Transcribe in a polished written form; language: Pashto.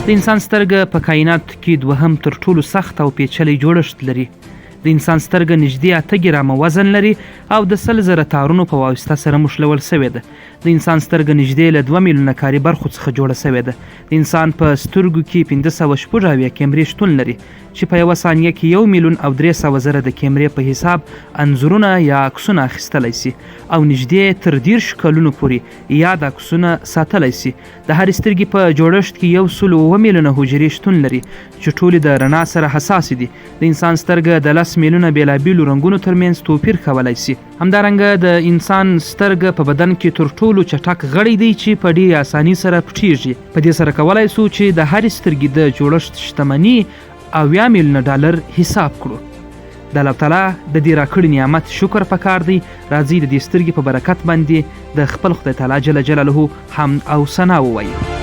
د انسان سترګه په کایناتو کې دوهم تر ټولو سخت او پیچلی جوړښت لري. د انسان سترګه نږدې 8 ګرامه وزن لري او د 100,000 تارونو په واسطه سره مښلول شوې ده. د انسان سترګه نږدې له 2 میلیونه کاري برخو څخه جوړه شوې ده. د انسان په سترګو کې 576 کیمرې شتون لري چې په یوه ثانیه کې 1,300,000 د کیمرې په حساب انځورونه یا عکسونه اخیستلی شي او نږدې تر 30 کلونو پورې یاد عکسونه ساتلی شي. د هرې سترګې په جوړښت کې 107 میلیونه حجرې شتون لري چې ټولې د رڼا سره حساسې دي. د انسان سترګه د 10 میلیونه بېلابېلو رنګونو ترمنځ توپیر کولی شي. همدارنګه د انسان سترګه په بدن کې تر ټولو چټک غړی دی چې په ډېرې اسانۍ سره پټیږي. په دې سره کولای شو چې د هرې سترګې د جوړښت شتمني 70 میلیونه ډالر حساب کړو. د الله تعالی د دې راکړي نعمت شکر پکار دی. راځئ د دې سترګې په برکت باندې د خپل خدای تعالی جل جلاله حمد او ثنا ووایو.